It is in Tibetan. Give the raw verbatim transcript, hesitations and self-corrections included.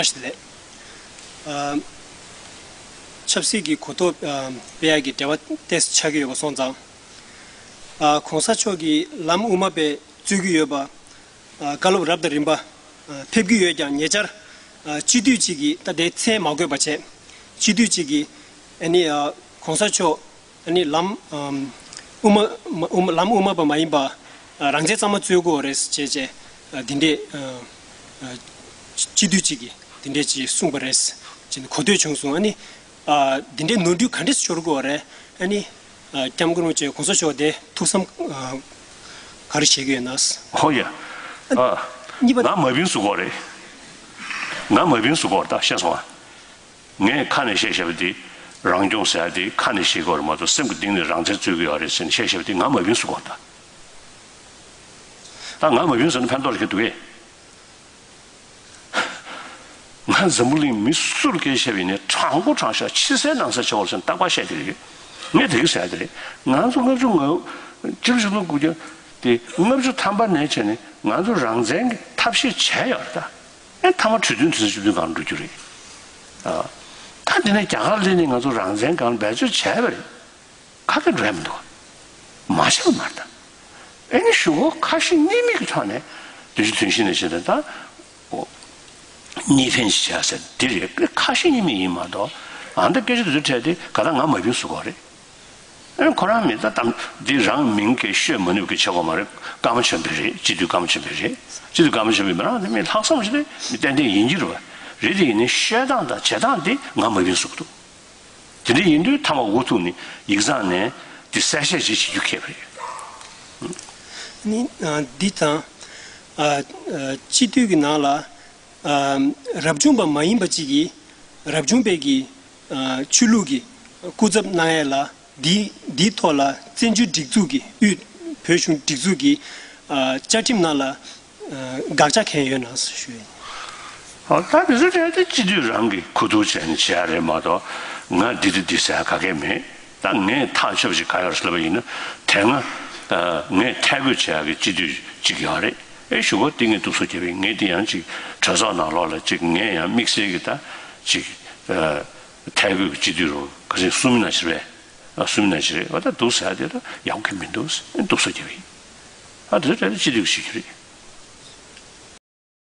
བཀྲ་ཤིས་བདེ་ལེགས། ཨ། ཆབ་སྲིད་ཀྱི་གོ་རྟོགས་ཨ་སྤེལ་ཡག་གི་འབྲེལ་བ་ཏོག་ཙམ་ཆགས་ཀྱི་ཡོད་པ་སོང་ཙང་། ཨ། ༸གོང་ས་མཆོག་གིས་ལམ་དབུ་མ་པའི་རྩོད་ཀྱི་ཡོད་པ། ཨ། བཀའ་སློབ་རབ་དང་རིམ་པ་ཨ་ཕེབས་ཀྱི་ཡོད་ཀྱང་ཉེ་ཆར་ཨ་སྤྱི་འཐུས་གཅིག་གིས། ད་དེའི་མཚན་མ་འགོད་པ་བྱས། སྤྱི་འཐུས་གཅིག་གིས་ཨ་ནི་ཨ་༸གོང་ས་མཆོག་ཨ་ནི་ལམ་ཨམ་དབུ་མ་མ་དབུ་མ་ལམ་དབུ་མ་པ་མ་ཡིན་པ་ཨ་རང་བཙན་གཙང་མ་རྩོད་དགོས་རེད་ཅེས་བྱས། ཨ་འདི་འདྲས་ཨ་ཨ་སྤྱི་འཐུས་གཅིག་གིས་འདི་འདྲས་ཅིག་གསུངས་པ་རེད་ཅེས་གོ་ཐོས་བྱུང་སོང་། ཨ་ནི་ཨ་འདི་འདྲའི་ནོར་འཁྲུལ་ག་འདྲས་འབྱོར་དགོས་རེད། ཨ་ནི་ཨ་སྐྱབས་མགོན་རིན་པོ་ཆེ་༸གོང་ས་མཆོག་དེ་ཐུགས་བསམ་ཨ་ག་རེ་བཞེས་ཀྱི་ཡོད་ན། ཧོ་ཡ། ཨ། གཉིས་པ། ང་མ་བིན་སུ་གོ་རེད། ང་མ་བིན་སུ་གོ་རེད། ད་ཤེས་སོང་ཨ། ངས་ཁ་ནས་བཤད་བཤད་པ་དེ། རང་སྐྱོང་ཟེར་ཡ་དེ་ཁ་ནས་བཤད་དགོས་རེད་མ་གཏོགས། སེམས་ཀྱི་གཏིང་ནས་རང་བཙན་རྩོད་ཀྱི་ཡོད་རེད་ཟེར་ནས་བཤད་བཤད་པ་དེ་ང་མ་བིན་སུ་གོ་རེད་ད། ད་ང་མ་བིན་ཟེར་ན་ཕན་ཐོགས་ལ་ཁེལ་འདུག་གས། ང་འཛམ་བུ་གླིང་མི་སུ་ལ་སྐད་ཆ་བཤད་པ་ཡིན་ནའི་དྲང་པོ་དྲང་བཞག་ཕྱི་གསལ་ནང་གསལ་བྱེད་དགོས་ཟེར་ནས་རྟག་པར་བཤད་ཀྱི་རེད། ངས་དེ་གི་ཟེར་ཡ་དེ་རེད། ང་ཚོ་ལྔ་བཅུ་ང་། ཕྱི་ལོ་ཆིག་སྟོང་དགུ་བརྒྱ་དེ་ལྔ་བཅུ་ཐམ་པ་ནས་བྱས་ནས་ང་ཚོ་རང་བཙན་གྱི་ཐབས་ཤེས་བྱས་ཡོད་རེད་ད། ཨེ་མཐའ་མ་གྲོས་མཐུན་དུས་ཚོད་བཅུ་བདུན་སྒང་ལ་འགྲོ་རྒྱུ་རེད། ཨ། ད་དེ་ནས་རྒྱ་གར་སླེབས་ནས་ང་ཚོ་རང་བཙན་སྒང་ལ་འབད་རྩོལ་བྱས་པ་རེད། ཁ་སྐད་འགྲོ་ཡ་མི་འདུག་མ་བྱས་པ་མ་རེད་ད། ཨེ་ནི་གཞུག་གུ་ཁ་ཞེ་གཉིས་མེད་ཀྱི་ཐོག་ནས་དོན་གཅིག་དོན་གཞན་ནས་བྱས་ཏེ་ད། ཨོ། གཉིས་ཕན་ཞིག་བྱ་ཟེར་འདི་རེད། ཁ་ཞེ་གཉིས་མེད་ཡིན་མ་གཏོགས། ཨ་ནི་སྐད་ཆ་དེ་ཚོ་འཕྲད་དེ་ག་ད་ང་མ་བིན་སུ་གོ་རེད། ཨེ་ཁོ་རང་མི་ད་དམ་འདི་རང་མིང་གི་ཤོད་མ་ནུས་ཀྱི་བྱེད་དགོས་མ་རེད། བཀའ་མ་ཆོས་འཕེལ་རེད། སྤྱི་འཐུས་བཀའ་མ་ཆོས་འཕེལ་རེད། སྤྱི་འཐུས་བཀའ་མ་ཆོས་འཕེལ་མི་རང་དེ་མི་ལྷག་བསམ་ཞིག་རེད། མི་ཏན་ཏན་ཡིན་གྱི་རེད་པ། རེད་དེ་ཡིན་ནའི་ཤོད་སྟངས་དང་བྱེད་སྟངས་དེ་ང་མ་བིན་སུ་གི་འདུག་དེ་འདྲ་ཡིན་དུས་མཐའ་མ་འུ་ཐུག་ནས་ཡིག་ཚང་ནས་དེ་གསལ་བཤད་ཅིག་བྱེད་རྒྱུ་ཁེལ་བ་རེད། ནི་ཨ་འདི་དང་ཨ་ཨ་སྤྱི་འཐུས་ཀྱི་ནང་ལ་ཨ་རབ་བྱུང་པ་མ་ཡིན་པ་ཅིག་གིས་རབ་བྱུང་པའི་གི་ཨ་ཆོས་ལུགས་ཀྱི་སྐུ་ཚབ་གནང་ཡས་ལ་འདི་འདིའི་ཐོག་ལ་བཙན་བྱོལ་སྒྲིག་འཛུགས་ཀྱི་དབུས་བོད་གཞུང་སྒྲིག་འཛུགས་ཀྱི་ཨ་བཅའ་ཁྲིམས་ནང་ལ། ཨ་དགག་བྱ་གང་ཡོད་ན་ཞུ་ཡིན། ཨ་ད་དེ་ཚོ་དྲན་ཏེ་སྤྱི་འཐུས་རང་གིས་ཁུ་ཐུག་བྱས་ནས་བྱས་རེད་མ་གཏོགས། ང་འདི་འདི་འདི་ཟེར་ག་གེ་མེད། ད་ངས་ཐག་ཆོད་ཅིག་ག་ཡོད་ཟེར་ལབ་པ་ཡིན་ན། དེ་སྔ་ཨ་ངས་ཐད་བསྐོས་བྱས་ཡག་གི་སྤྱི་འཐུས་ཅིག་ཡོད་རེད། ཨེ་གཞུག་གུ་དེ་ངས་སྡུག་སོ་རྒྱབ་པ་ཡིན། ངས་དེ་ཡང་ཅིག་གྲོས་ཚོགས་ནང་ལོགས་ལ་ཅིག་ངས་ཡང་དམིགས་བསལ་གྱི་ད་ཅིག་ཨ་ཐད་བསྐོས་ཀྱི་སྤྱི་འཐུས་རུ་ག་ཚོད་གསུམ་ན་ཕྱིར་བས། ཨ་གསུམ་ན་ཕྱིར་བས། ཨ་ད་སྡུག་ཟེར་ཡ་དེ་ད་ཡག་པོ་གང་ཡང་མི་འདུག་སྡུག་སོ་རྒྱབ་པ་ཡིན། ཨ་དེ་ཚོ་དྲན་ཏེ་སྤྱི་འཐུས་ཀྱི་བྱེད་རྒྱུ་རེད།